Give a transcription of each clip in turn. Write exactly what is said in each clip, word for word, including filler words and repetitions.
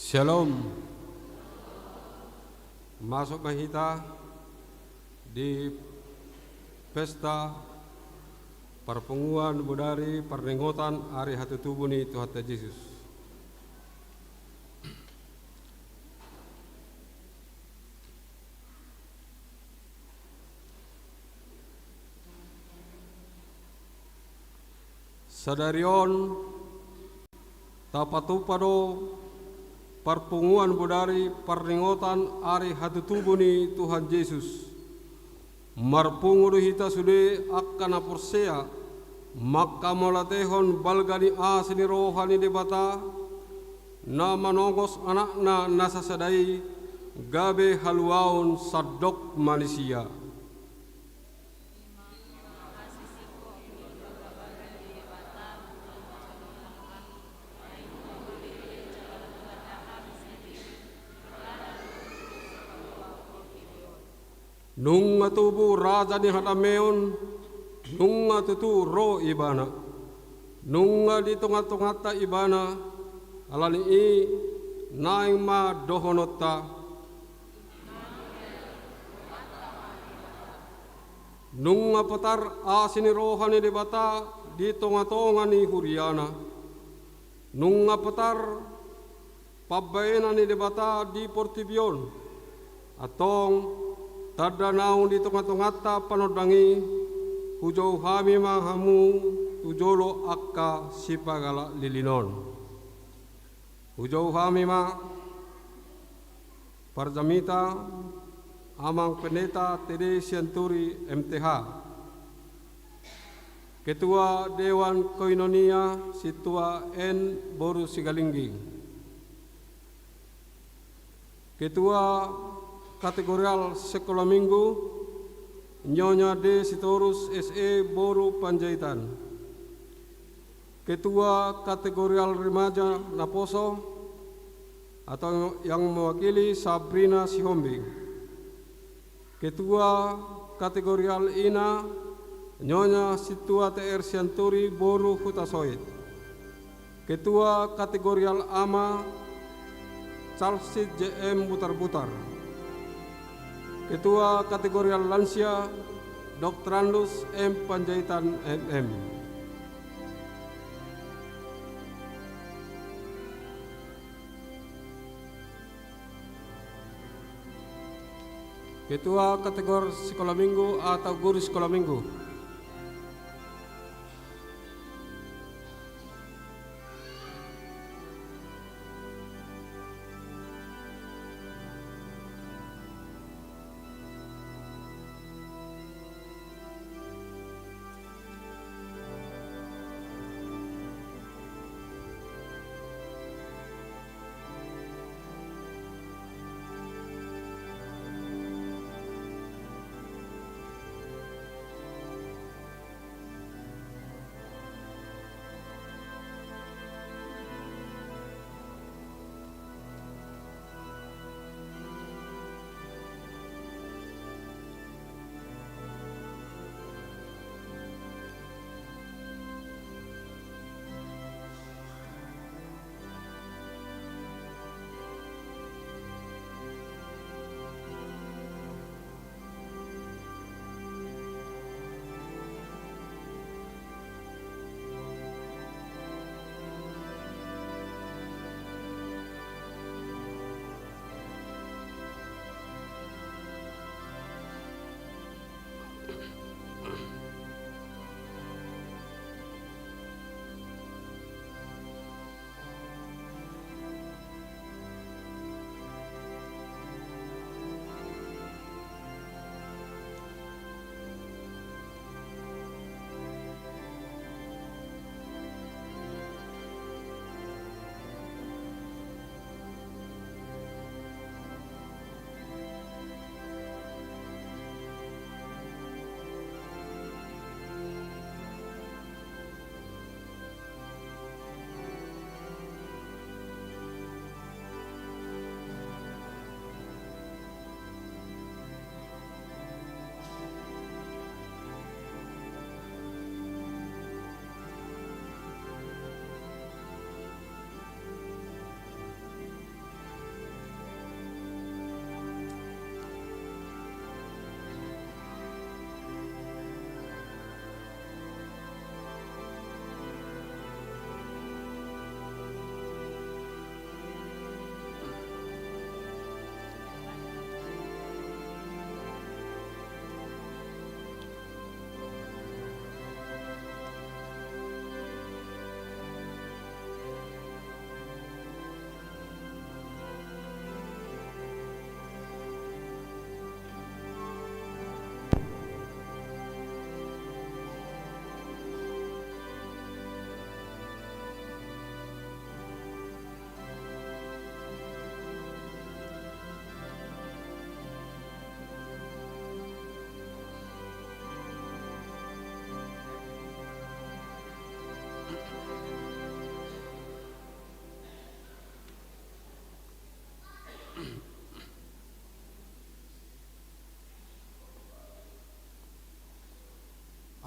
Syalom. Masuk ma hita di pesta parpunguan bodari parningotan ari hatutubu ni Tuhanta Jesus. Sadari on tapatupa do parpunguan bodari parningotan ari hatutubu ni Tuhan Jesus. Marpungu do hita sude angka na porsea manghamauliatehon balga ni asi ni roha ni Debata, na manongos Anakna na sasada i gabe haluaon sandok manisia. Nunga tubu Raja ni hadameon, nunga tutu ro Ibana. Nunga di tongatonganta Ibana, ala ni i naeng ma dohononta. Nunga patar asi ni roha ni Debata di tongatonga ni huriana. Nunga patar pambahenan ni Debata di portibi on. Antong, tanda naung di tongatonganta panondang i, hujou hami ma hamu tu jolo angka sipangalaklilin on. Hujou hami ma parjamita Amang Pendeta T D Sianturi M T H, Ketua Dewan Koinonia Sintua N boru Sigalingging, Ketua Kategorial Sekolah Minggu Nyonya D Sitorus S E boru Panjaitan, Ketua Kategorial Remaja Naposo atau yang mewakili Sabrina Sihombing, Ketua Kategorial Ina Nyonya Sintua T R Sianturi boru Hutasoit, Ketua Kategorial Ama Calsit J M Butarbutar, Ketua Kategorial Lansia Doktorandus M Panjaitan M M. Ketua Kategori Sekolah Minggu atau Guru Sekolah Minggu.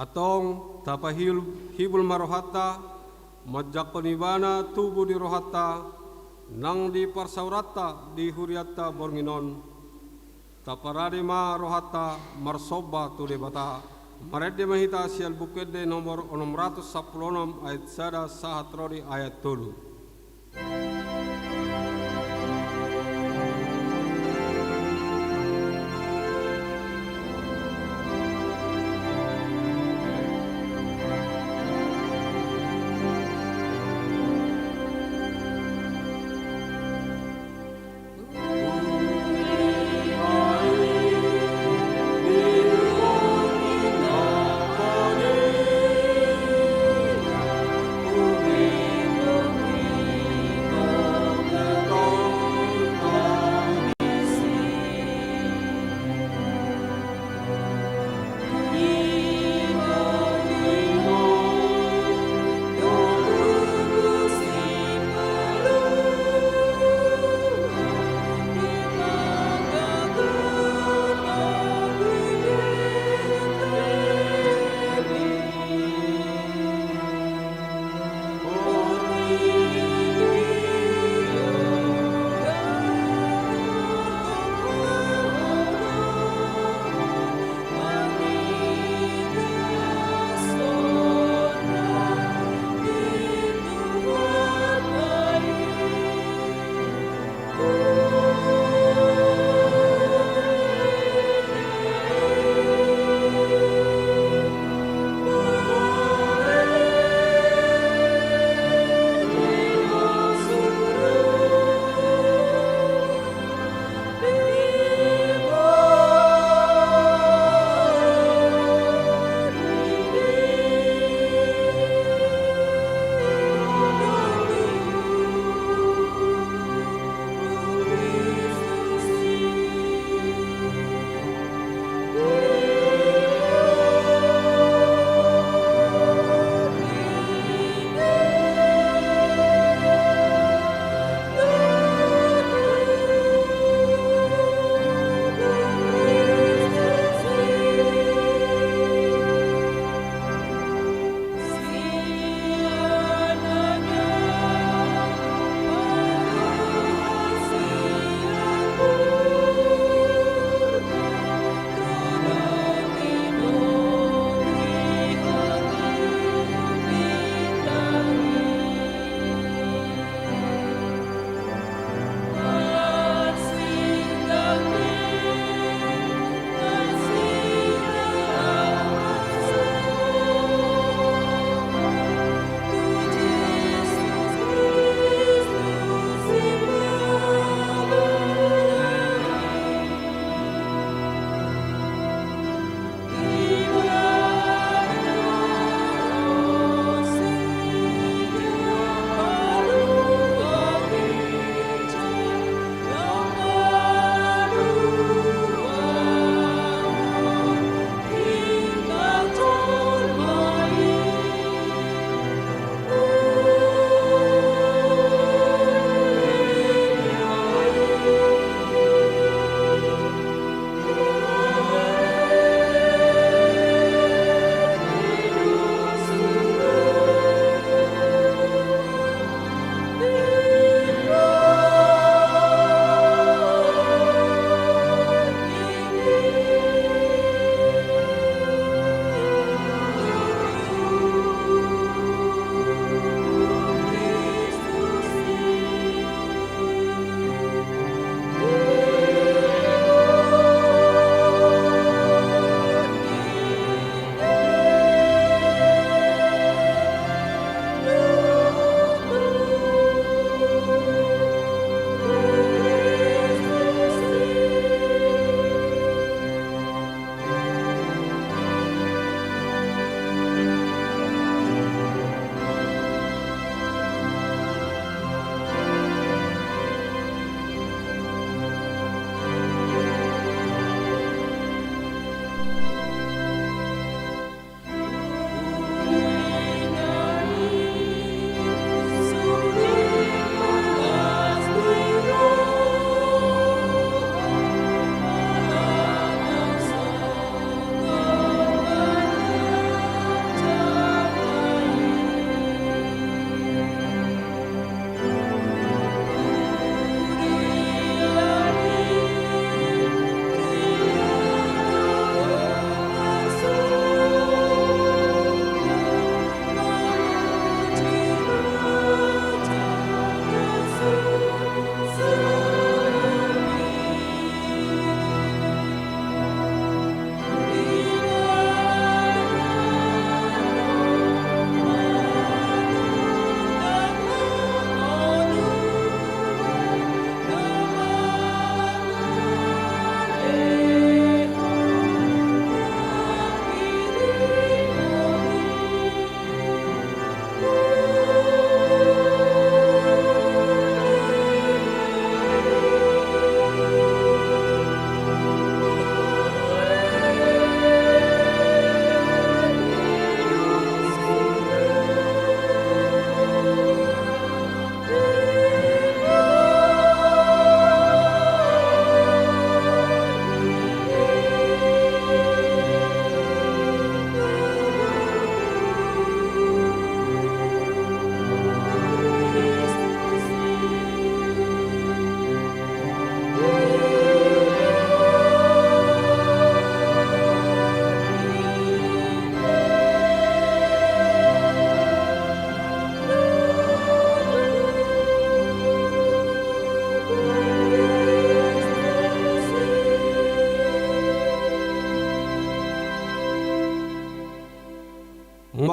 Antong tapahibul ma rohanta, manjangkon ibana tubu di rohanta, nang di parsaoranta di hurianta borngin on. Taparade ma rohanta marsomba tu Debata. Marende ma hita sian Buku Ende nomor onom ratus sampulu onom ayat sada sahat ro di ayat tolu.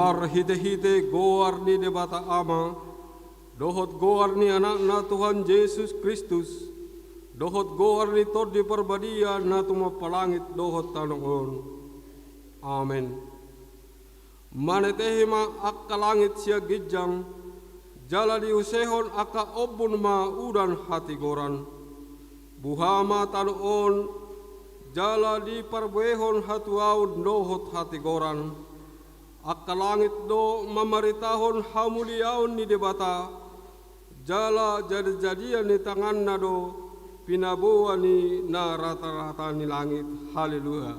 Marhitehite goar ni Debata Ama, dohot goar ni Anakna Tuhan Jesus Kristus, dohot goar ni Tondi Parbadia na tumompa langit dohot tano on. Amen. Manetehi ma angka langit sian ginjang, jala diusehon angka ombun ma udan hatigoran. Buha ma tano on, jala diparbuehon hatuaon dohot hatigoran. Angka langit do mamaritahon hamuliaon ni Debata, jala jadijadian ni tanganna do pinaboa ni na ratarata ni langit. Haleluya.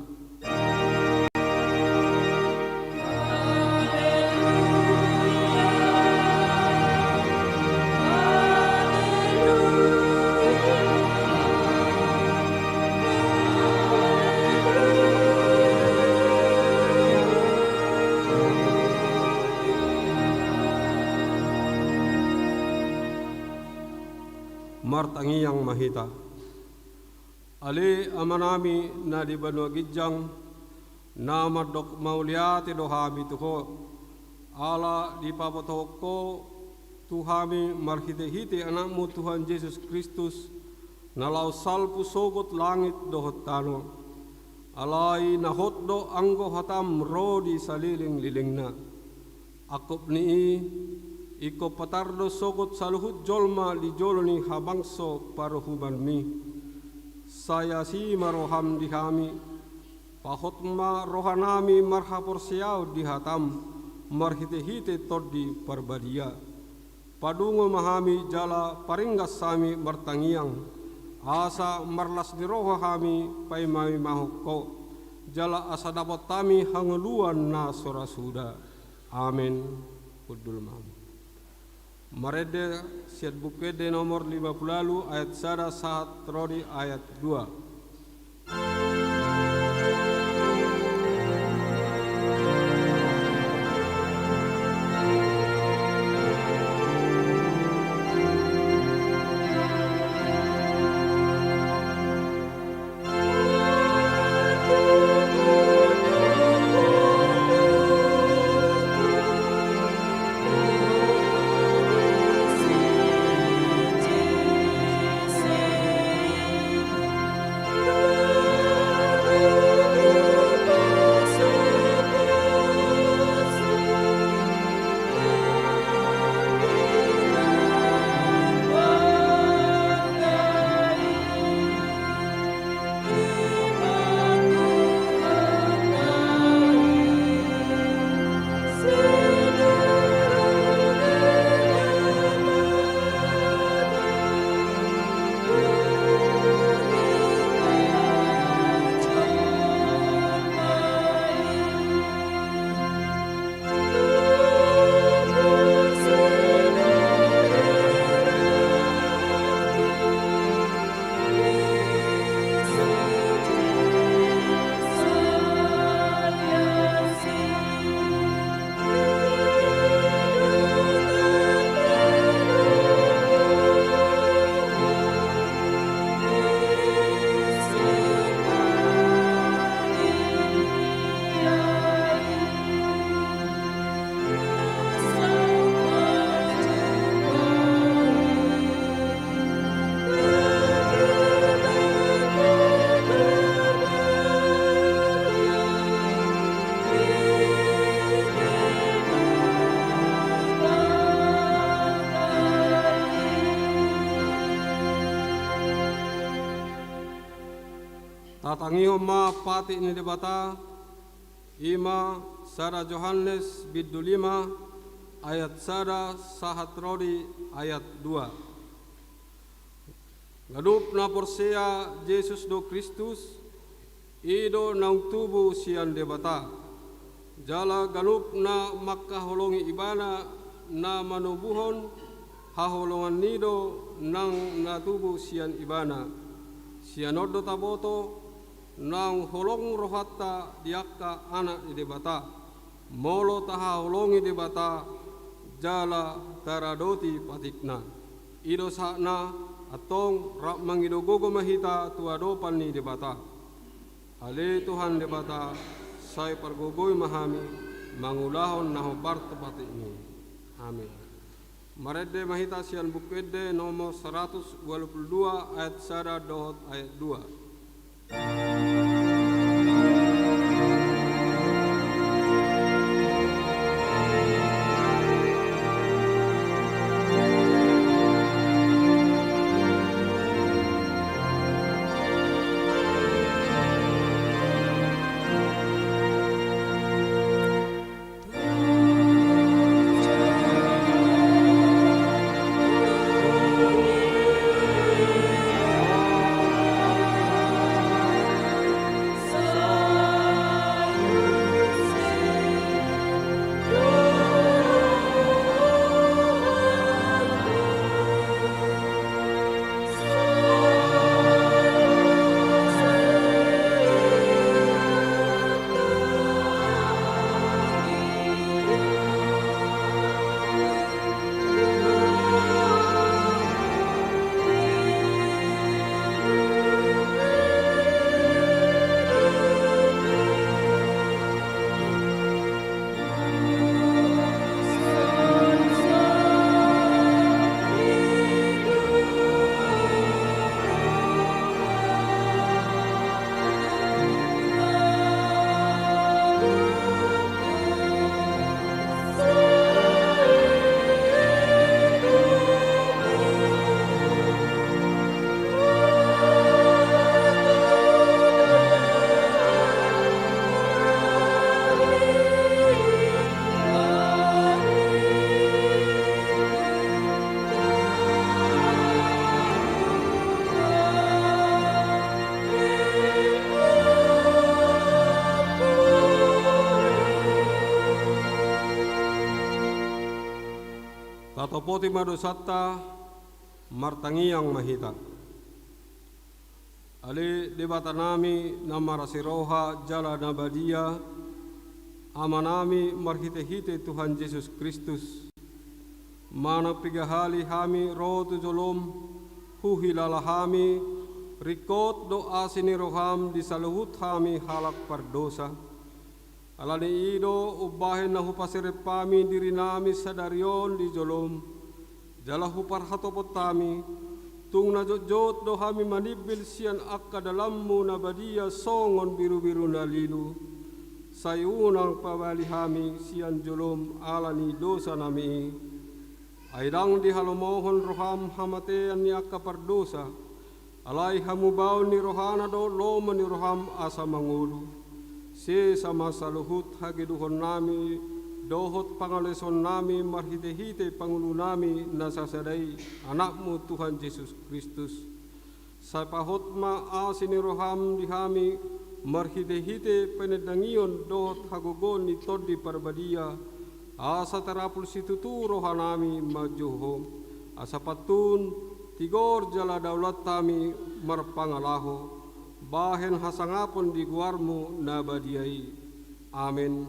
Martangiang ma hita. Ale Amanami na di banua ginjang, na mandok mauliate do hami tu Ho, ala dipabotohon Ho tu hami marhitehite Anakmu Tuhan Jesus Kristus, na laho salpu sogot langit dohot tano. Alai na hot do anggo hataM ro di salelenglelengna. Angkup ni i, ingkon patar do sogot saluhut jolma di jolo ni habangso paruhumanMi. Sai asi ma rohaM di hami, pahot ma rohanami marhaporseaon di hataM, marhitehite Tondi Parbadia. Padungo ma hami jala paringgas hami martangiang, asa marlas ni roha hami paimaimahon Ho, jala asa dapot hami hangoluan na so ra suda. Amen. Hundul ma hami. Marende sian Buku Ende nomor lima pulu ualu ayat sada sahat ro di ayat dua. Tatangihon ma patik ni Debata. I ma sada Johannes bindu lima ayat sada sahat ro di ayat dua. Ganup na porsea Jesus do Kristus, i do naung tubu sian Debata. Jala ganup na mangkaholongi Ibana na manobuhon, haholonganni do nang na tubu sian Ibana. Sian on do taboto, naung holong rohanta di angka anak ni Debata, molo tahaholongi Debata jala taradoti patikna. I do sahatna, antong rap mangido gogo ma hita tu adopan ni Debata. Ale Tuhan Debata, sai pargogoi ma hami, mangulahon na hombar tu patikmi. Amin. Marende ma hita sian Buku Ende nomor saratus ualu pulu dua ayat sada dohot ayat dua. Tatopoti ma dosanta, martangiang ma hita. Ale Debatanami na marasi roha jala na badia, Amanami marhitehite Tuhan Jesus Kristus, manang piga hali hami ro tu jolom, huhilala hami, ringkot do asi ni roham di saluhut hami halak pardosa. Ala ni i do umbahen na hupaserep hami dirinami sadari on di jolom, jala huparhatopot hami, tung na jotjot do hami manimbil sian angka dalanmu na badia songon birubiru na lilu. Sai unang pabali hami sian jolom ala ni dosanami i. Ai ndang dihalomohon roham hamatean ni angka pardosa, alai hamubaon ni rohana do lomo ni roham asa mangolu. Sesa ma saluhut hageduhonnami dohot pangalaosionami marhitehite Pangulunami na sasada i, Anakmu Tuhan Jesus Kristus. Sai pahot ma asi ni roham di hami marhitehite panandangion dohot hagogoon ni Tondi Parbadia, asa tarapul situtu rohanami manjou Ho, asa pantun tigor jala daulat hami marpangalaho, bahen hasangapon di goarmu na badia i. Amen.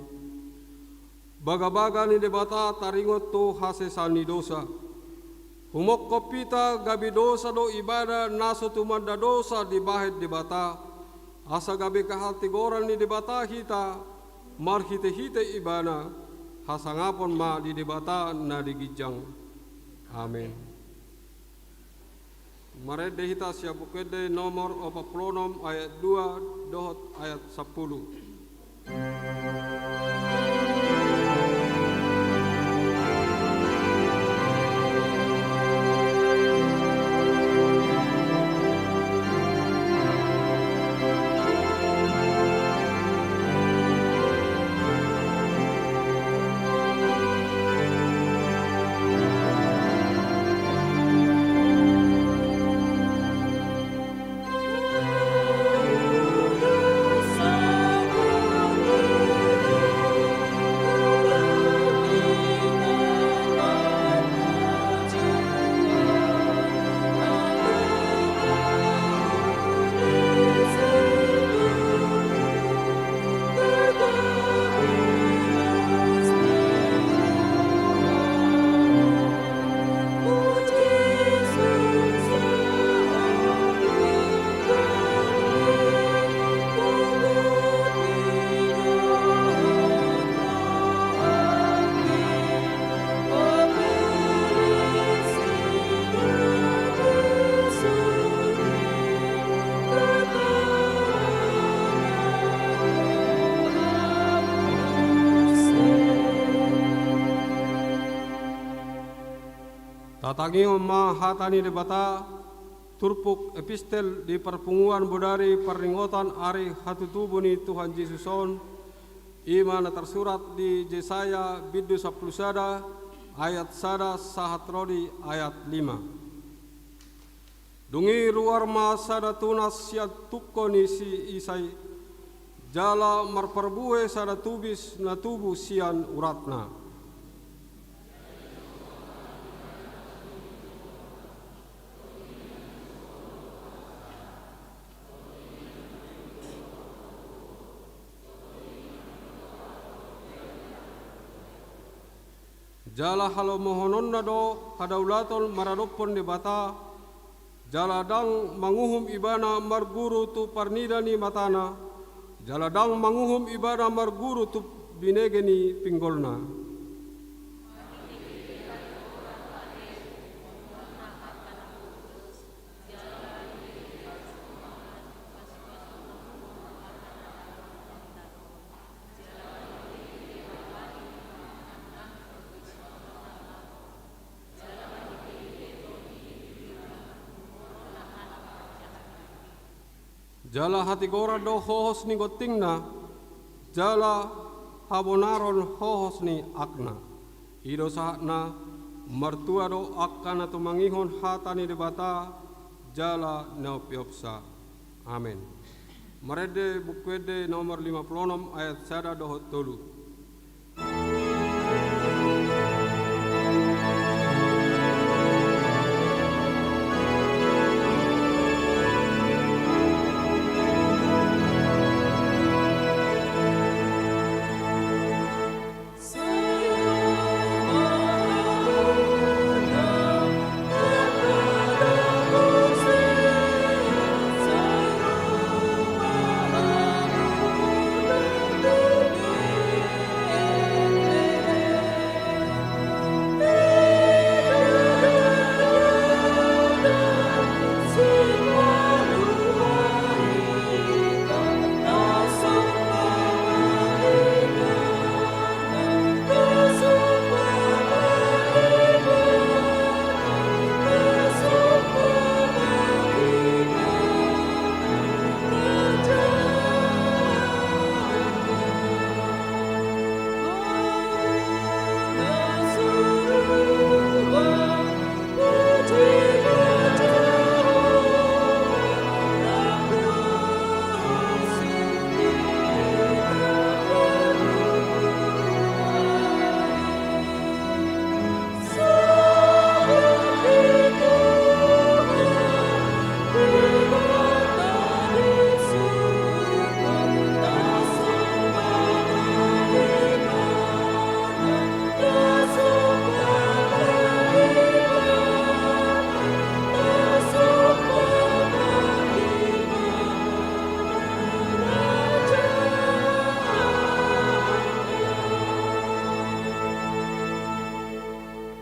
Bagabaga ni Debata taringot tu hasesaan ni dosa. Humongkop hita gabe dosa do ibana na so tumanda dosa dibahen Debata, asa gabe hatigoran ni Debata hita marhitehite Ibana, hasangapon ma di Debata na di ginjang. Amen. Marende hita sian Buku Ende nomor opat pulu onom ayat dua dohot ayat sampulu. Tatangihon ma hata ni Debata, turpuk epistel di parpunguan bodari parningotan ari hatutubu ni Tuhan Jesus on, i ma na tarsurat di Jesaya bindu sampulu sada ayat sada sahat ro di ayat lima. Dung i ruar ma sada tunas sian tungko ni si Isai, jala marparbue sada tubis na tubu sian uratna. Jala halomohononna do hadaulaton maradophon Debata, jala ndang manguhum ibana marguru tu parnida ni matana, jala ndang manguhum ibana marguru tu binege ni pinggolna. Jala hatigoran do hohos ni gontingna, jala habonaron hohos ni akna. I do sahatna, martua do angka na tumangihon hata ni Debata, jala na umpeopsa. Amen. Marende Buku Ende nomor lima pulu onom ayat sada dohot tolu.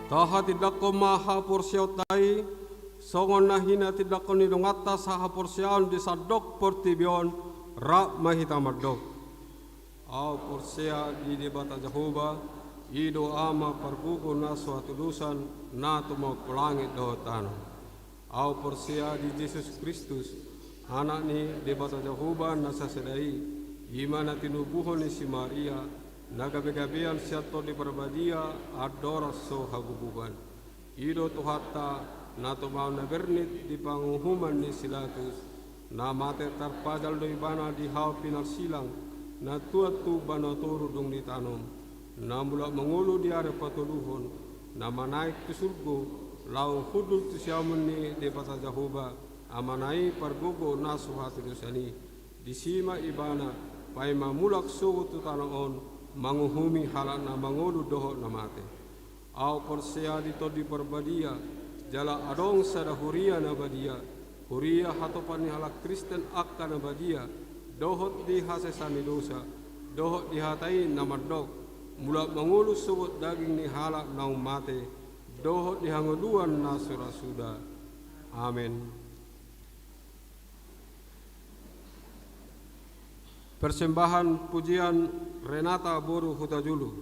Tahatindangkon ma haporseaonta i, songon na hinatindangkon ni donganta sahaporseaon di sandok portibi on, rap ma hita mandok. Ahu porsea di Debata Jahowa, i do Ama pargogo na so hatudosan, na tumompa langit dohot tano. Ahu porsea di Jesus Kristus, Anak ni Debata Jahowa na sasada i, i ma na tinubuhon ni si Maria, na gabegabean sian Tondi Parbadia, andorang so hagogoan. I do Tuhanta, na tumaon na bernit di panguhuman ni si Latus, na mate tarpajal do ibana di hau pinarsilang, na tuat tu banua toru dung ditanom, na mulak mangolu di ari patoluhon, na manaek tu surgo, laho hundul tu siamun ni Debata Jahowa, Amana i pargogo na so hatudosan i. Disi ma ibana, paima mulak sogot tu tano on, manguhumi halak na mangolu dohot na mate. Ahu porsea di Tondi Parbadia, jala adong sada huria na badia, huria hatopan ni halak Kristen angka na badia, dohot di hasesaan ni dosa, dohot di hata i na mandok, mulak mangolu sogot daging ni halak naung mate, dohot di hangoluan na so ra suda. Amen. Persembahan pujian Renata boru Hutajulu.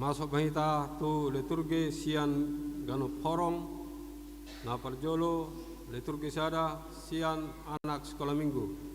Masuk ma hita tu liturgi sian ganup horong. Na parjolo, liturgi sada sian anak sikola minggu.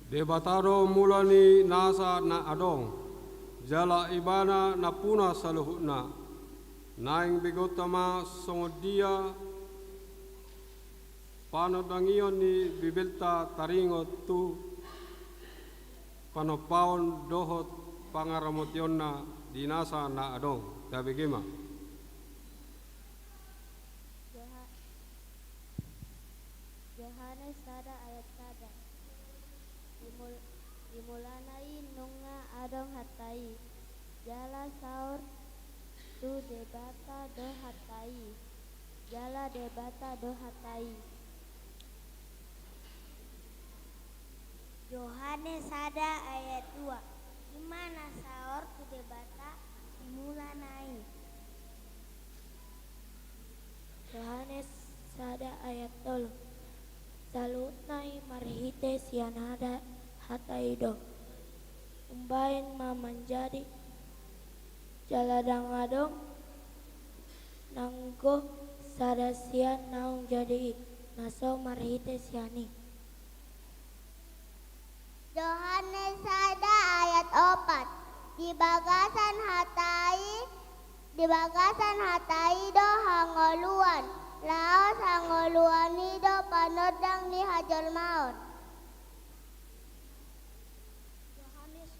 Debata do mula ni nasa na adong, jala Ibana nampuna saluhutna. Naeng begeonta ma songon dia panondangion ni Bibelta taringot tu panompaon dohot pangaramotionna di nasa na adong. Tabege ma. Joha-, Johannes sada ayat sada. Di mul-, di mulana i nunga adong hata i, jala saor tu Debata do hata i, jala Debata do hata i. Johannes sada ayat dua. I ma na saor tu Debata di mulana i. Johannes sada ayat tolu. Saluhutna i marhite sian hata, hata i do. Umbahen ma manjadi, jala ndang adong nanggo sada sian naung jadi i, na so marhite sian i. Johannes sada ayat opat. Di bagasan hata i, di bagasan hata i do hangoluan, laos hangoluan i do panondang ni hajolmaon. Johannes,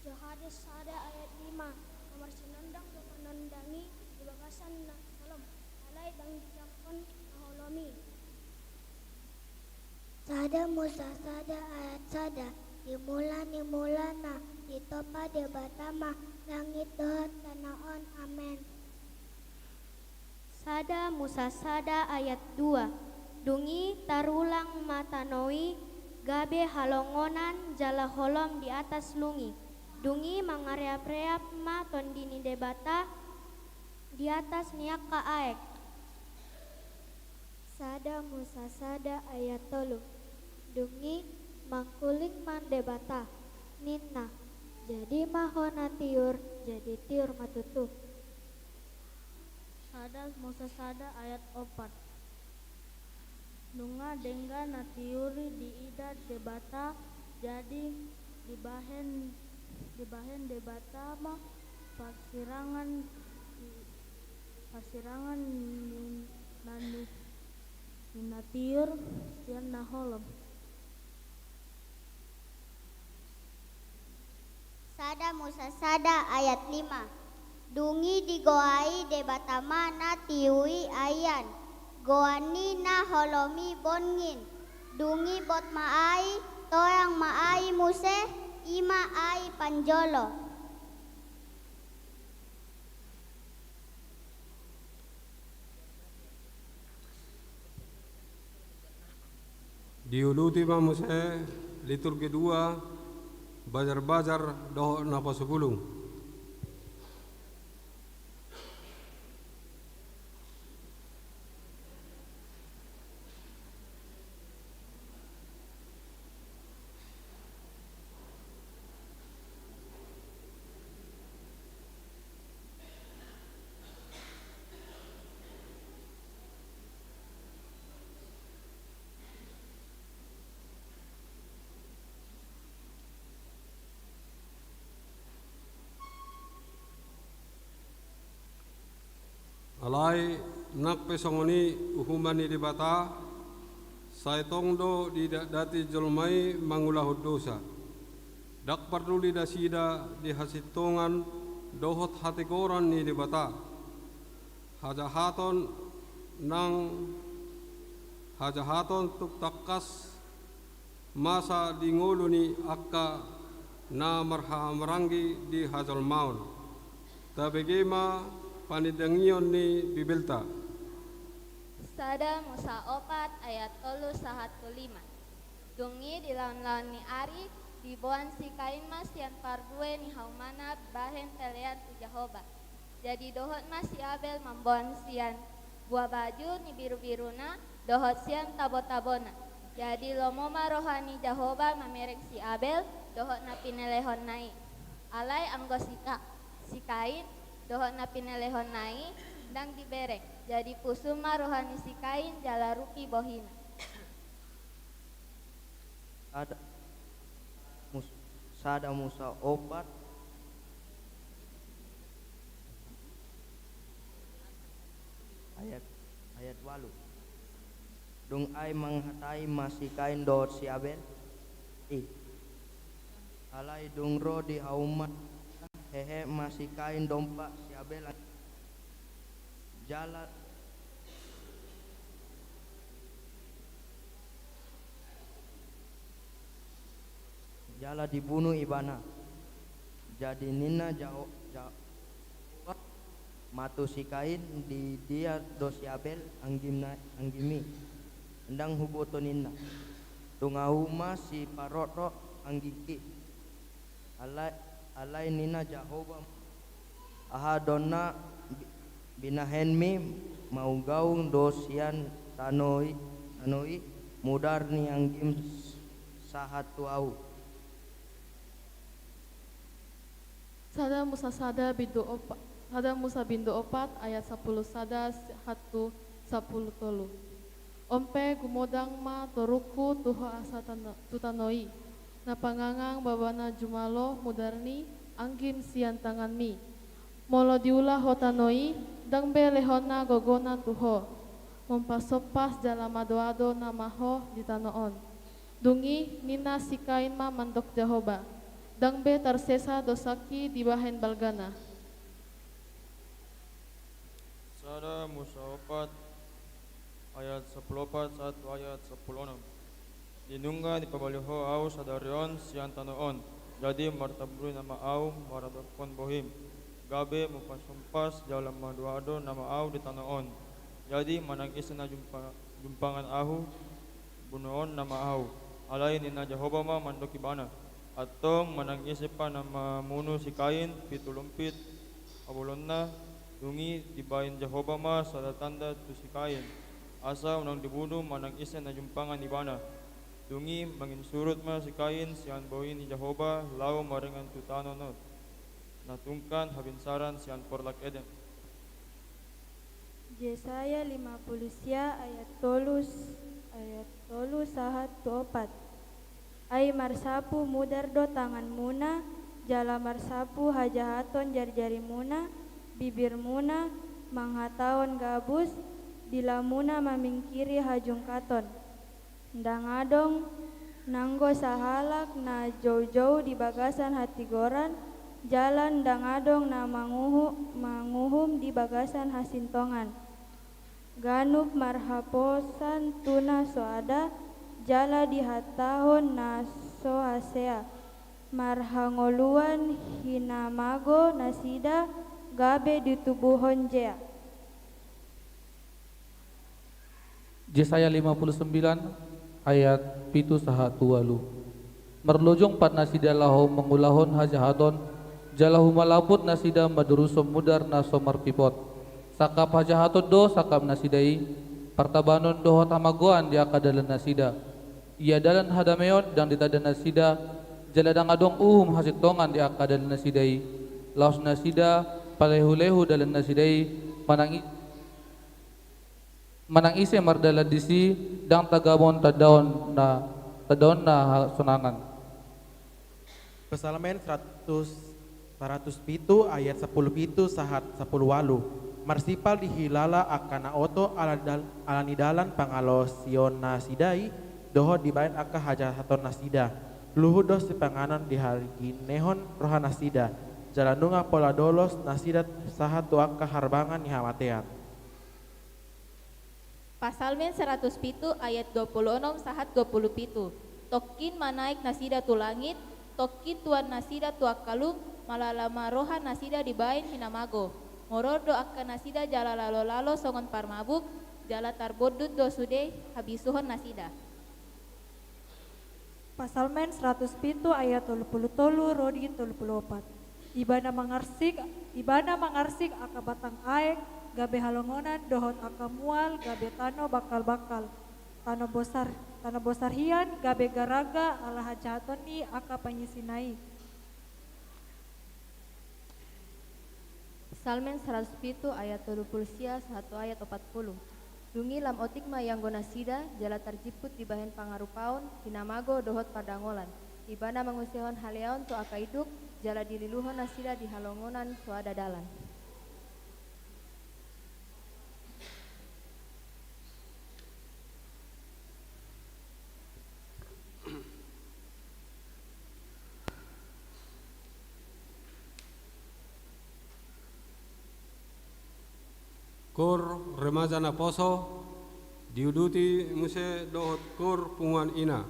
Johannes sada ayat lima. Na marsinondang do panondang i di bagasan na holom, alai ndang dijangkon na holom i. Sada Musa sada ayat sada. Di mula ni mulana ditompa Debata ma langit dohot tano on. Amen. Sada Musa sada ayat dua. Dung i tarulang ma tano i gabe halongonan jala holom di atas lung i. Dung i mangareapreap ma Tondi ni Debata di atas ni angka aek. Sada Musa sada ayat tolu. Dung i mangkuling ma Debata, ninna, jadi ma ho na tiur, jadi tiur ma tutu. Sada Musa sada ayat opat. Nunga denggan na tiur i diida Debata, jadi dibahen, dibahen Debata ma parsirangan, parsirangan ni, na ni, ni na tiur sian na holom. Sada Musa sada ayat lima. Dung i digoai Debata ma na tiur i aian, goan ni na holom i bongin. Dung i bot ma ai, torang ma ai muse, i ma ai panjolo. Diuduti ma muse liturgi dua, bajar-bajar dohot na pasupulung. Alai nang pe songon i uhuman ni Debata, sai tong do didatdati jolma i mangulahon dosa. Ndang parduli nasida di hasintongan dohot hatigoran ni Debata. Hajahaton nang hajahaton tung tangkas masa di ngolu ni angka na marhahamaranggi di hajolmaon. Tabege ma panindangion ni Bibelta. Sada Musa opat ayat tolu sahat tu lima. Dung i di laonlaon ni ari, diboan si Kain ma sian parbue ni haumana bahen pelean tu Jahowa. Jadi dohot ma si Abel mamboan sian bua baju ni birubiruna dohot sian tabotabona. Jadi lomo ma roha ni Jahowa mamereng si Abel dohot na pinelehonna i. Alai anggo si Ka, si Kain dohot na pinelehonna i ndang dibereng. Jadi pusu ma roha ni si Kain jala rupi bohina. Sada Mus, sada Musa opat ayat ayat walu. Dung ai manghatai ma si Kain dohot si Abel i. Alai dung ro di hauma hehe ma si Kain dompak si Abel. Jala jala dibunu ibana. Jadi ninna Jaho, Jahowa ma tu si Kain, di dia do si Abel anggimna, anggimi? Ndang huboto ninna. Dung ahu ma siparrokrok anggingki. Alai, alai ninna Jahowa, aha do na binahenmi? Maugaung do sian tano i, tano i mudar ni anggim sahat tu ahu. Sada Musa sada bindu opat, sada Musa bindu opat ayat sapuluh sada sahat tu sapuluh tolu. On pe gumodang ma torungku tu ho asa tano, tu tano i, na pangangang babana jumalo mudar ni anggim sian tanganmi. Molo diula ho tano i, ndang be lehonna gogona tu ho, mampasompas jala madoado nama ho di tano on. Dung i ninna si Kain ma mandok Jahowa, ndang be tarsesa dosangki dibahen balgana. Sada Musa opat ayat sapuluh opat sahat tu ayat sapuluh onom. Di nunga dipabahen ho ahu sadari on sian tano on, jadi martaburi nama ahu maradophon bohim, gabe mupasompas jala madoado nama ahu di tano on. Jadi manang ise na jumpa, jumpangan ahu, bunuhon nama ahu. Alai ninna Jahowa ma mandok ibana, antong manang ise pe na mamunu si Kain pitu lompit habolonna. Dung i dibahen Jahowa ma sada tanda tu si Kain, asa unang dibunu manang ise na jumpangan ibana. Dung i manginsurut ma si Kain sian bohi ni Jahowa laho maringan tu tano on, na tungkan habinsaran sian porlak Eden. Jesaya lima puluh sia ayat tolu, ayat tolu sahat tu opat. Ai marsapu mudar do tanganmuna, jala marsapu hajahaton jarjarimuna, bibirmuna manghatahon gabus, dilamuna mamingkiri hajungkaton. Ndang adong nanggo sahalak na joujou di bagasan hatigoran, jala ndang adong na manguhu, manguhum di bagasan hasintongan. Ganup marhaposan tu na so ada, jala dihatahon na so hasea. Marhangoluan hinamago nasida, gabe ditubuhon jea. Jesaya lima puluh sembilan ayat pitu sahat tu ualu. Marlojong pat nasida laho mangulahon hajahaton, jala humalaput nasida mandurushon mudar na so marpipot. Sangkap hajahaton do sangkap nasida i, partabanon dohot hamagoan di angka dalan nasida. Ia dalan hadameon ndang ditanda nasida, jala ndang adong uhum hasintongan di angka dalan nasida i. Laos nasida palehulehu dalan nasida i, manang i, manang ise mardalan disi, ndang tagamon tandaonna, tandaonna hasonangan. Psalmen seratus, seratus pitu ayat sapuluh pitu sahat sapuluh ualu. Marsipal dihilala angka na oto ala ni dal-, ala ni dalan pangalaosion nasida i dohot dibaen angka hajahaton nasida. Luhut do sipanganon di harginehon roha nasida, jala nunga pola dolos nasida sahat tu angka harbangan ni hamatean. Pasalmen saratus pitu ayat dua pulu onom sahat dua pulu pitu. Tongkin ma naek nasida tu langit, tongkin tuat nasida tu angka lung, malala ma roha nasida dibaen hinamago. Moror do angka nasida jala lalo-lalo songon parmabuk, jala tarbondut do sude habisuhon nasida. Pasalmen saratus pitu ayat tolu pulu tolu ro di tolu pulu opat. Ibana mangarsik, ibana mangarsik angka batang aek, gabe halongonan dohot angka mual, gabe tano bangkal-bangkal. Tano bosar, tano bosar hian, gabe garaga ala hajahaton ni angka pangisina i. Salmen saratus pitu ayat tolu pulu sia sahat tu ayat opat pulu. Dung i lam otik ma ianggo nasida, jala tarjimput dibahen pangarupaon, hinamago dohot pardangolan. Ibana mangusehon haleaon tu angka induk, jala dililuhon nasida di halongonan soada dalan. Koor remaja naposo, diuduti muse dohot koor punguan ina.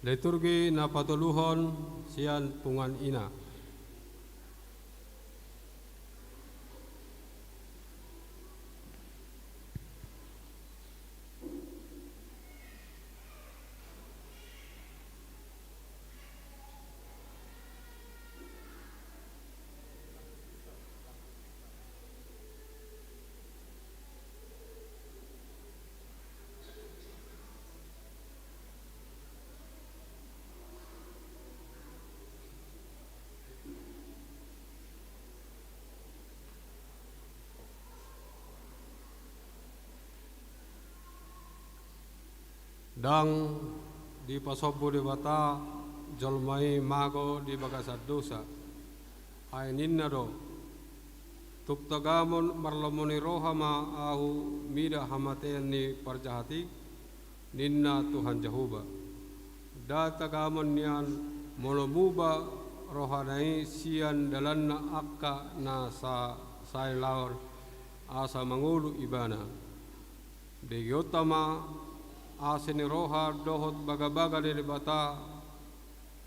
Liturgi na patoluhon sian punguan ina. Ndang dipasombu Debata jolma i mago di bagasan dosa. Ai ninna do: Tung tagamon marlomo ni roha ma ahu mida hamatean ni parjahat i, ninna Tuhan Jahowa. Nda tagamon nian molo muba rohana i sian dalanna angka na sa-, sai laon, asa mangolu ibana. Begeonta ma asi ni roha dohot bagabaga ni Debata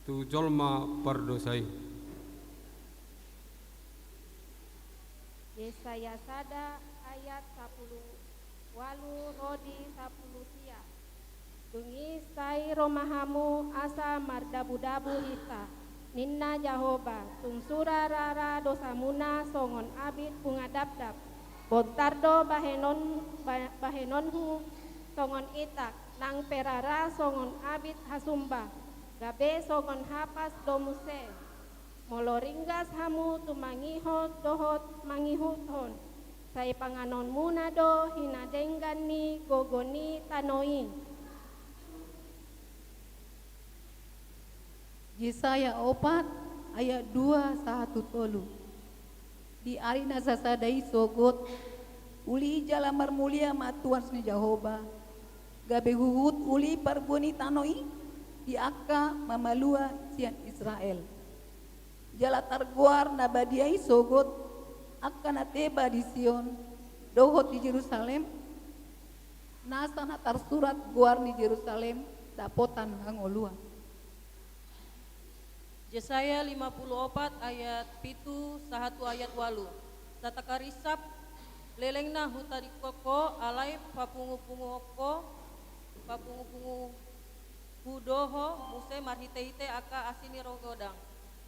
tu jolma pardosa i. Yesaya sada ayat sapuluh ualu ro di sapuluh sia. Dung i sai ro ma hamu asa mardabudabu hita, ninna Jahowa, tung sura rara dosamuna songon abit bunga dabdab. Bontar do bahenon, ba-, bahenonhu songon itak, nang pe rara songon abit hasumba, gabe songon hapas do muse. Molo ringgas hamu tumangihon dohot mangihuthon, sai panganonmuna do hinadenggan ni gogo ni tano i. Jesaya opat ayat dua sahat tu tolu. Di ari na sasada i sogot, uli jala marmulia ma Tuhan si Jahowa, gabe huhut uli parbue ni tano i di angka mamalua sian Israel. Jala targoar na badia i sogot angka na teba di Sion dohot di Jerusalem, nasa na tarsurat goar ni Jerusalem dapotan hangoluan. Jesaya lima puluh opat ayat pitu sahat tu ayat ualu. Satangkarinsap lelengna hutadingkon ho, alai papungupunguhon ho, papungupunguhu do ho muse marhitehite angka asi ni roha godang.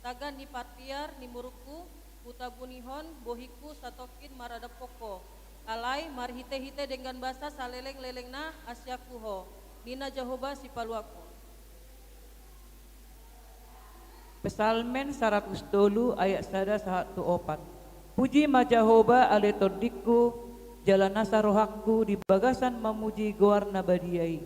Tagan ni parpiar ni murukku, hutabunihon bohingku satongkin maradaphon ho. Alai marhitehite denggan basa salelenglelengna ansiangku ho, ninna Jahowa Sipaluahon. Psalmen saratus tolu ayat sada sahat tu opat. Puji ma Jahowa ale tondingku, jala nasa rohangku di bagasan mamuji goar na badia i.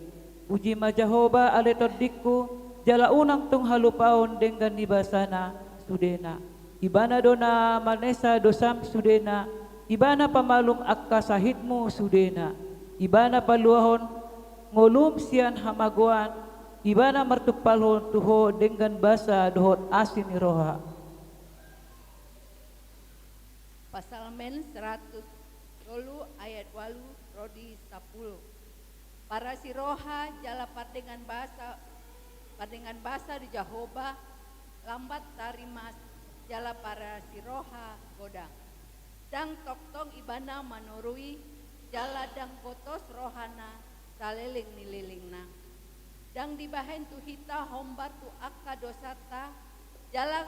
Puji ma Jahowa ale tondingku, jala unang tung halupaon denggan ni basana sudena. Ibana do na manesa dosam sudena, Ibana pamalum angka sahitmu sudena. Ibana paluahon ngolum sian hamagoan, Ibana martumpalhon tu ho denggan basa dohot asi ni roha. Psalmen saratus tolu ayat ualu ro di sapuluh. Parasi roha jala pardengan basa, pardengan basa di Jahowa, lambat tarimas jala parasi roha godang. Ndang tongtong Ibana manorui, jala ndang gotos rohana saleleng ni lelengna. Ndang dibahen tu hita hombar tu angka dosanta, jala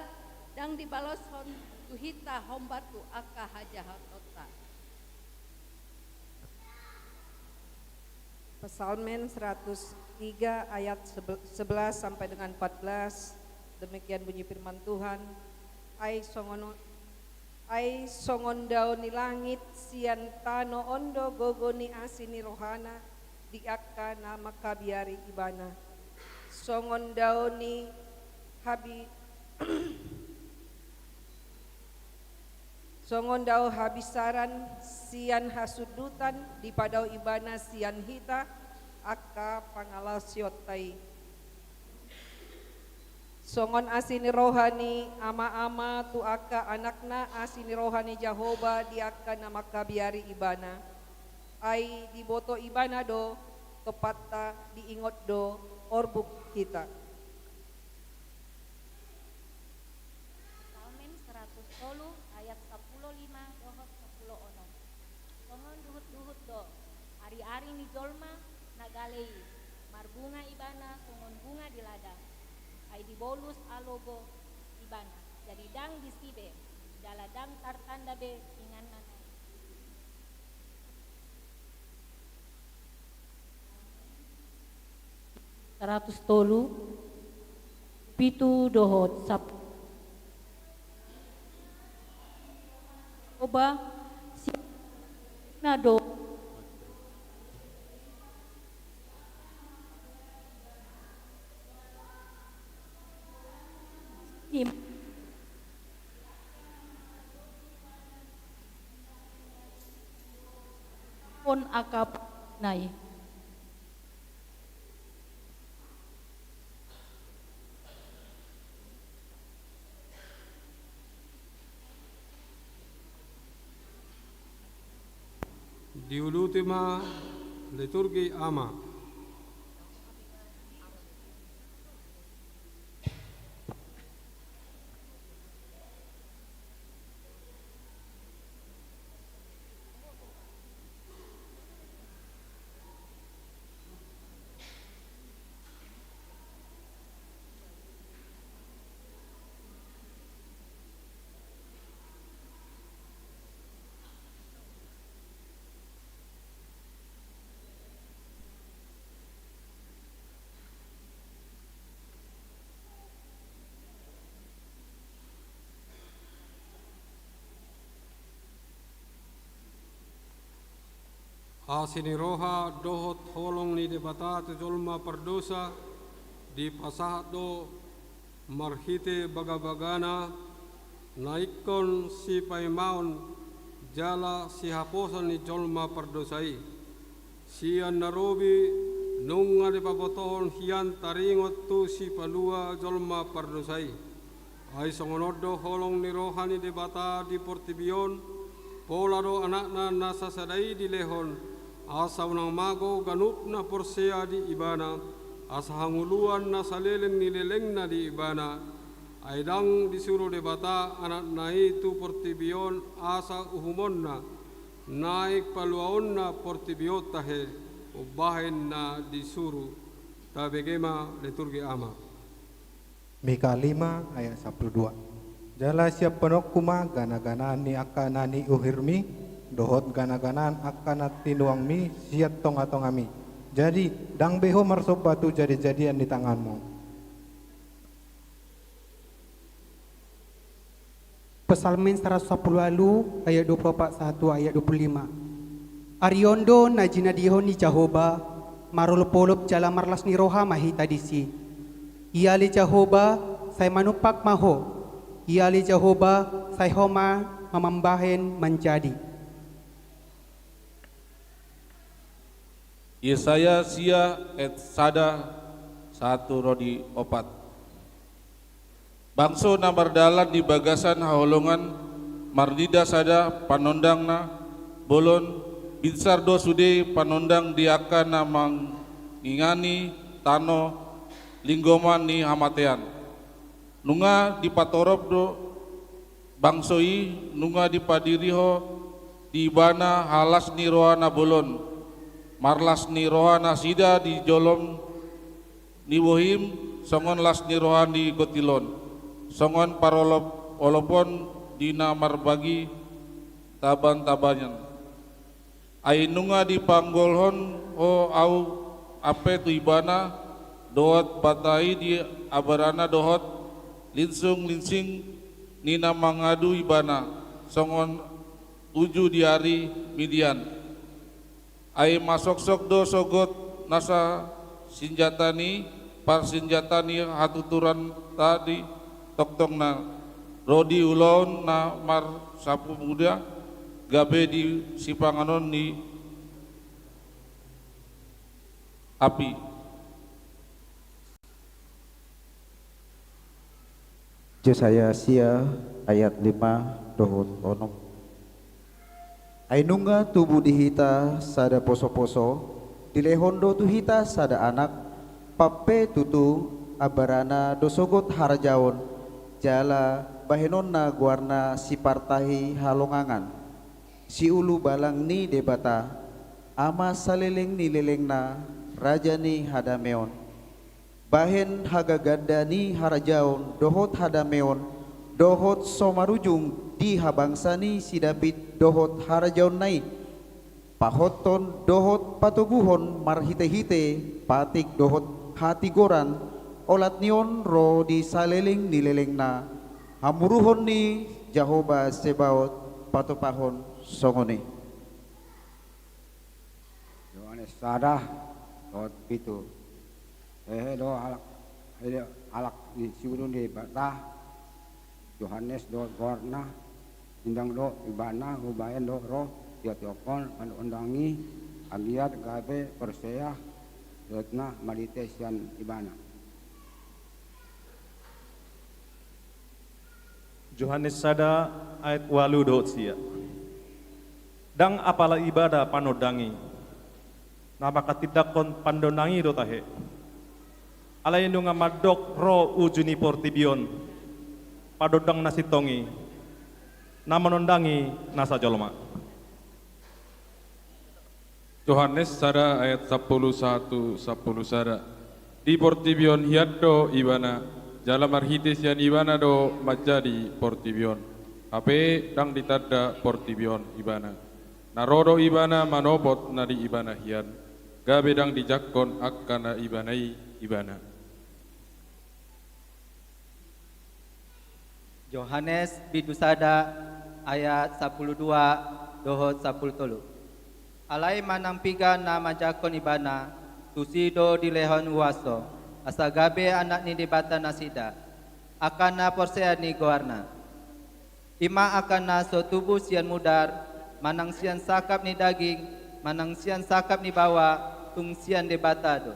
ndang dibaloshon tu hita hombar tu angka hajahatonta. Psalmen seratus tiga ayat sebe-, sebelas sampai dengan empat belas. Demikian bunyi firman Tuhan. Ai songon, ai songon dao ni langit sian tano on do gogo ni asi ni rohana di angka na mangkabiari Ibana. Songon dao ni habi-, Songon dao habinsaran sian hasundutan dipadao Ibana sian hita angka pangalaosionta i. Songon asi ni roha ni ama-ama tu angka anakna asi ni roha ni Jahowa di angka na mangkabiari Ibana. Ai diboto Ibana do tompanta, diingot do orbuk hita. jolma na gale i, marbunga ibana songon bunga di ladang, ai dibolus alogo ibana, jadi ndang disi be, jala ndang tartanda be inganna na i. Saratus tolu, pitu dohot sap-, coba si na do on akap nai. Diuduti ma liturgi ama. Asi ni roha dohot holong ni Debata tu jolma pardosa dipasahat do marhite bagabagana na ingkon sipaimaon jala sihaposan ni jolma pardosa i. Sian na robi nunga dipabotohon hian taringot tu sipalua jolma pardosa i. Ai songon on do holong ni roha ni Debata di portibi on, pola do Anakna na sasada i dilehon, asa unang mago ganup na porsea di Ibana, asa hangoluan na saleleng ni lelengna di Ibana. Ai ndang disuru Debata Anakna i tu portibi on asa uhumonna, naeng paluaonna portibi on tahe, umbahen na disuru. Tabege ma liturgi ama. Mika lima ayat sampulu dua. Jala sian panongku ma ganaganaan ni angka na niuhirmi, dohot ganaganaan angka na tinuangmi sian tongatongami. Jadi, ndang be ho marsomba tu jadijadian ni tanganmu. Psalmen saratus sampulu ualu ayat dua pulu opat sahat tu ayat dua pulu lima. Ari on do na jinadihon ni Jahowa, marolopolop jala marlas ni roha ma hita disi. Ia ale Jahowa, sai manumpak ma ho. Ia ale Jahowa, sai ho ma mambahen manjadi. Yesaya sia ayat sada sahat tu ro di opat. Bangso na mardalan di bagasan haholongan marnida sada panondangna bolon, binsar do sude panondang di angka na mangingani tano linggoman ni hamatean. Nunga dipatorop do bangso i, nunga dipadiriho di ibana halas ni roha na bolon. Marlas ni roha nasida di jolom ni bohim, songon las ni roha ni gotil on, songon parolopolopon di na marbagi tabantabanan. Ai nunga dipanggolhon ho ahu ampe tu ibana, dohot banta i di abarana dohot linsunglising ni na mangadu ibana, songon uju di ari Midian. Ai masoksok do sogot nasa sinjata ni parsinjata ni hatuturanta di tongtongna, ro di ulaon na marsamuda, gabe di sipanganon ni api. Jesaya sia ayat lima dohot onom. Ai nunga tubu di hita sada posoposo, dilehon do tu hita sada anak, pampe tutu ambarana do sogot harajaon, jala bahenonna goarna Sipartahi Halongangan, Siulubalang ni Debata. Ama saleleng ni lelengna, raja ni hadameon. Bahen hagaganda ni harajaon dohot hadameon, dohot so marujung di habangsa ni si David dohot harajaonna i. Pahothon dohot patoguhon marhitehite patik dohot hatigoran, olat ni on ro di saleleng ni lelengna, hamuruhon ni Jahowa Zebaot patupahon songon i. Johannes sada, dohot pitu. Hehe do halak, hehe halak ni siulu ni Debata, Johannes do goarna, undang do ibana hubahen do ro di tingki on mangondangi, anggiat gabe porsea dohot na marhite sian ibana. Johannes sada ayat ualu dohot sia. Ndang apala ibana panondangi, na manghatindanghon panondangi do tahe. Alai nunga mandok ro uju ni portibi on, panondang na sintong i, na manondangi nasa jolma. Johannes sada ayat sampulu satu, sampulu sada. Di portibi on hian do ibana, jala marhite sian ibana do manjadi portibi on. Hape ndang ditanda portibi on ibana. Na ro do ibana manopot na di ibana hian, gabe ndang dijangkon angka na ibana i ibana. Johannes bindu sada ayat sampulu dua dohot sampulu tolu. Alai manang piga na manjangkon ibana, tusi do dilehon huaso, asa gabe anak ni Debata nasida, angka na porsea ni goarna. I ma angka na so tubu sian mudar, manang sian sangkap ni daging, manang sian sangkap ni baoa, tung sian Debata do.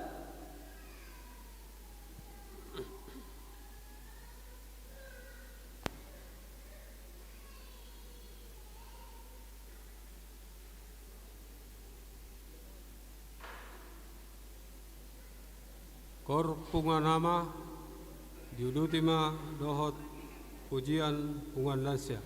Hor punguan ama, diuduti ma dohot pujian punguan lansia.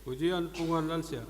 Pujian punguan lansia.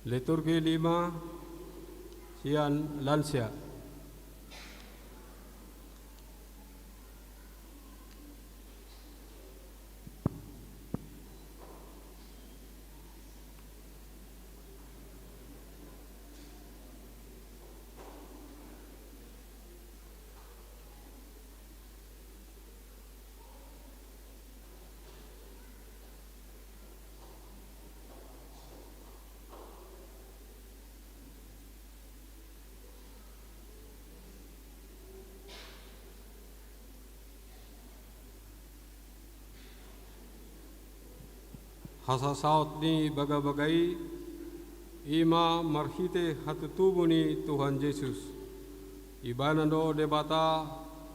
Liturgi lima sian Lansia. Hasasaot ni bagabaga i, i ma marhite hatutubu ni Tuhan Jesus. Ibana do Debata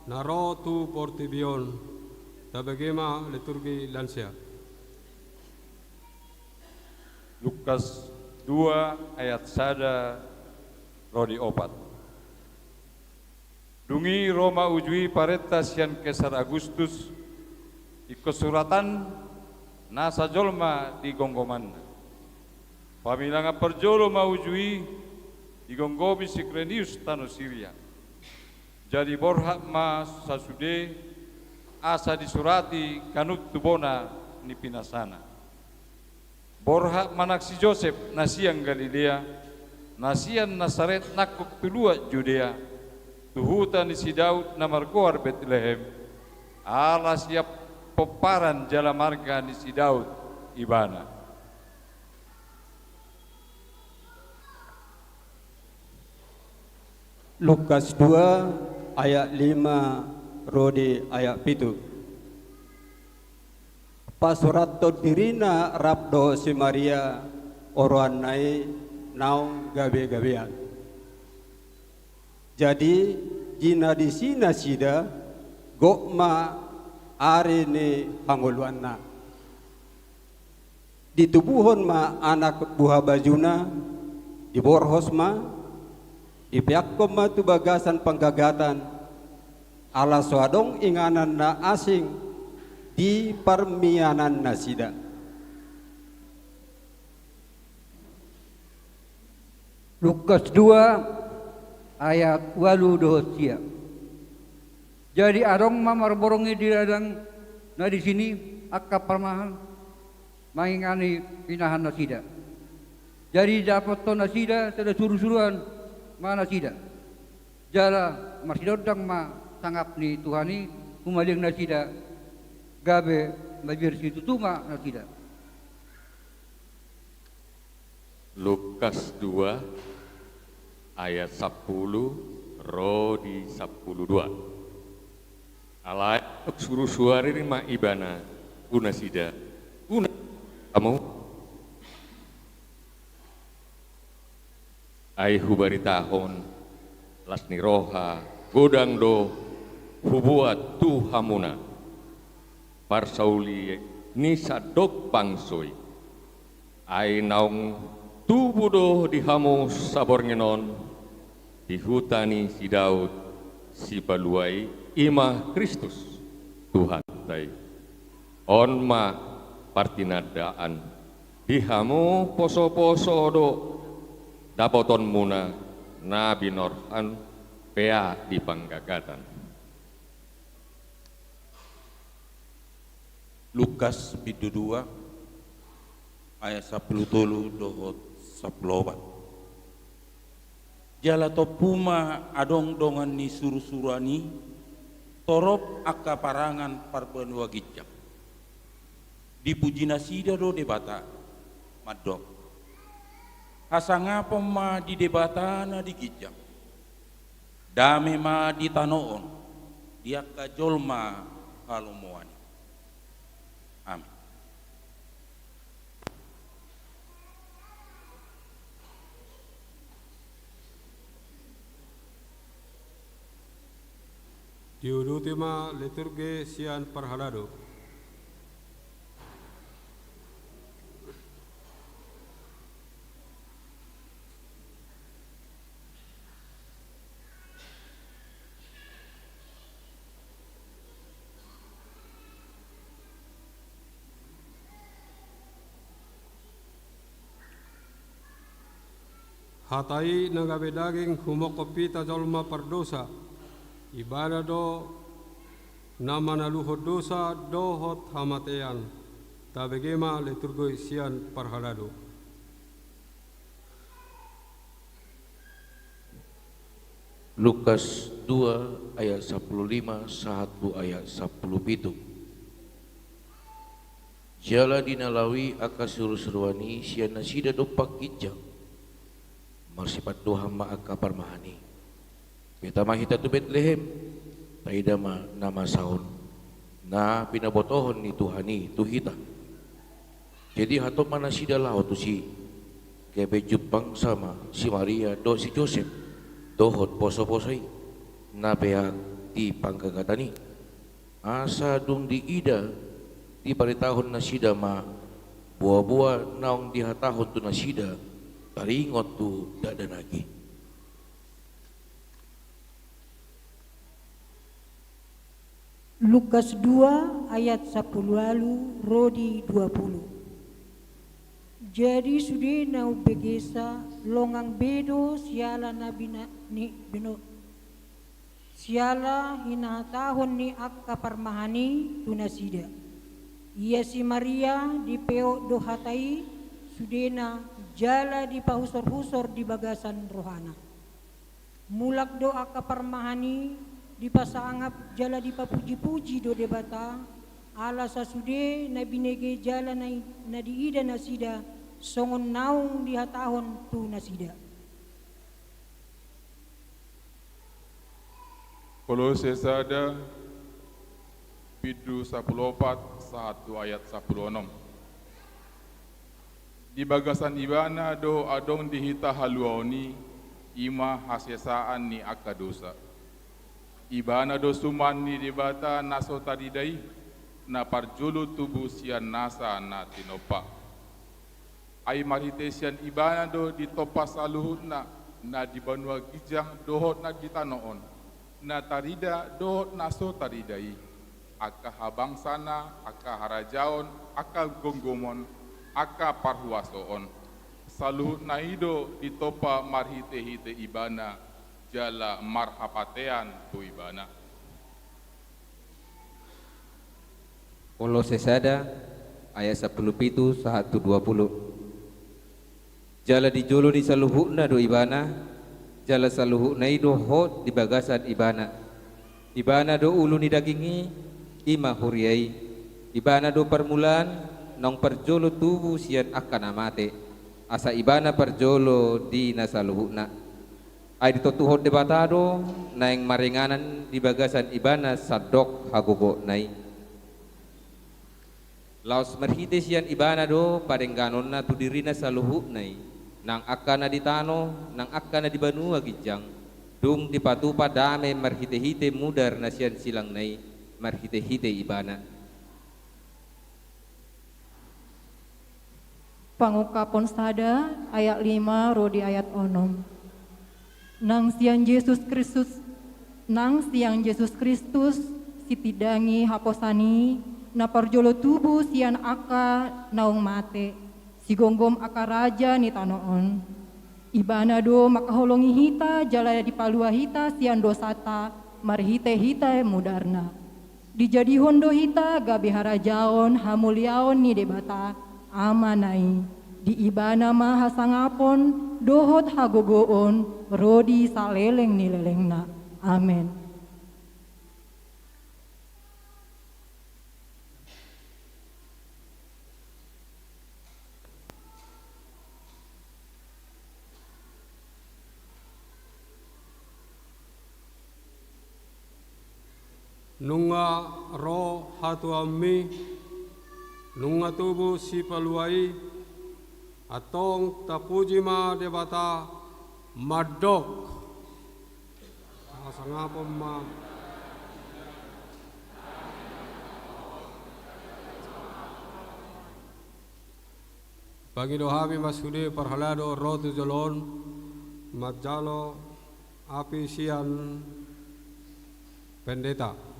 na ro tu portibi on. Tabege ma liturgi Lansia. Lukas dua ayat sada ro di opat. Dung i ro ma uju i parenta sian Kesar Agustus, ingkon suratan nasa jolma di gomgomanna. Pamilangan parjolo ma uju i digomgomi si Kirenius tano Siria. Jadi borhat ma sasude asa disurati ganup tu bona ni pinasana. Borhat ma nang si Josep na sian Galilea, na sian Nasaret nangkok tu luat Judea, tu huta ni si Daud na margoar Betlehem, ala sian pomparan jala marga ni si Daud ibana. Lukas dua ayat lima ro di ayat pitu. Pasurathon dirina rap do si Maria oroanna i naung gabegabean. Jadi jinadisi nasida gok ma ari ni hangoluanna. Ditubuhon ma anak buhabajuna, diborhos ma, dipeakkon ma tu bagasan panggagatan, ala so adong inganan na asing di parmianannasida. Lukas dua ayat ualu dohot sia. Jadi adong ma marborngin di ladang na disi i angka parmahan mangingani pinahannasida. Jadi dapothon nasida sada surusuruan ma nasida. Jala marsidondang ma sangap ni Tuhan i humaliang nasida, gabe mabiar situtu ma nasida. Lukas dua ayat sampulu ro di sampulu dua. Alai surusuruan i ma ibana tu nasida, unang hamu. Ai hubaritahon las ni roha godang do hubuat tu hamuna, parsauli ni sandok bangso i. Ai naung tubu do di hamu saborngin on di huta ni si Daud Sipalua i, i ma Kristus Tuhanta i. On ma partinandaan di hamu posoposo do dapotonmuna na binorhan pea di panggagatan. Lukas bindu dua ayat sampulu tolu dohot sampulu opat. Jala tompu ma adong dongan ni surusuruan i torop angka parangan parbanua ginjang. Dipuji nasida do Debata, mandok: Hasangapon ma di Debata na di ginjang. Dame ma di tano on di angka jolma halomoan i. Amin. Diuduti ma liturgi sian parhalado. Hata i na gabe daging humongkop hita jolma pardosa, Ibana do na manaluhon dosa dohot hamatean. Tabege ma liturgi sian parhalado. Lukas dua ayat sampulu lima sahat tu ayat sampulu pitu. Jala di na laho i angka siruruan i sian nasida dompak ginjang, marsipangdohan ma angka parmahan i: Beta ma hita tu Betlehem, taida ma na masa on, na pinabotohon ni Tuhan i tu hita. Jadi hatop ma nasida laho tusi, gabe jumpangsa ma si Maria dohot si Josep, dohot posoposo i, na peak di panggagatan i. Asa dung diida, diparitahon nasida ma boaboa naung dihatahon tu nasida, taringot tu dakdanak i. Lukas dua ayat sampulu ualu ro di dua pulu. Jadi sude na umbegesa longang be do siala na bina-, ni-, bino-, siala hinahatahon ni angka parmahan i tu nasida. Ia si Maria dipeop do hata i sudena jala dipahusorhusor di bagasan rohana. Mulak do angka parmahan i dipasangap jala dipapujipuji do Debata, ala sasude na binege jala na i-, na diida nasida songon naung dihatahon tu nasida. Kolose sada, bindu sampulu opat sahat tu ayat sampulu onom. Di bagasan Ibana do adong di hita haluaon i, i ma hasesaan ni angka dosa. Ibana do suman ni Debata na so tarida i, na parjolo tubu sian nasa na tinompa. Ai marhite sian Ibana do ditompa saluhutna na di banua ginjang dohot na di tano on, na tarida dohot na so tarida i, angka habangsana, angka harajaon, angka gomgomon, angka parhuasoon. Saluhutna i do ditompa marhitehite Ibana, jala marhapatean tu Ibana. Kolose sada ayat sampulu pitu sahat tu dua pulu. Jala di jolo ni saluhutna do Ibana, jala saluhutna i do hot di bagasan Ibana. Ibana do ulu ni daging i, i ma huria i. Ibana do parmulaan, naung parjolo tubu sian angka na mate, asa Ibana parjolo di na saluhutna. Ai ditontuhon Debata do naeng maringanan di bagasan Ibana sandok hagogoonna i. Laos marhite sian Ibana do padengganonna tu dirina saluhutna i, nang angka na di tano, nang angka na di banua ginjang, dung dipatupa dame marhitehite mudar na sian silangna i, marhitehite Ibana. Pangungkapon sada ayat lima ro di ayat onom. Nang sian Jesus Kristus, nang sian Jesus Kristus, sitindangi haposan i, na parjolo tubu sian angka naung mate, sigomgom angka raja ni tano on. Ibana do mangkaholongi hita jala dipalua hita sian dosanta, marhitehite mudarna. Dijadihon do hita gabe harajaon hamuliaon ni Debata, Amana i. Di Ibana ma hasangapon dohot hagogoon ro di saleleng ni lelengna. Amen. Nunga ro hatuaonmi, nunga tubu Sipalua i, antong tapuji ma Debata, mandok. Hasangapon ma. Pangido hami ma sude parhalado ro tu jolo on manjalo api sian pendeta.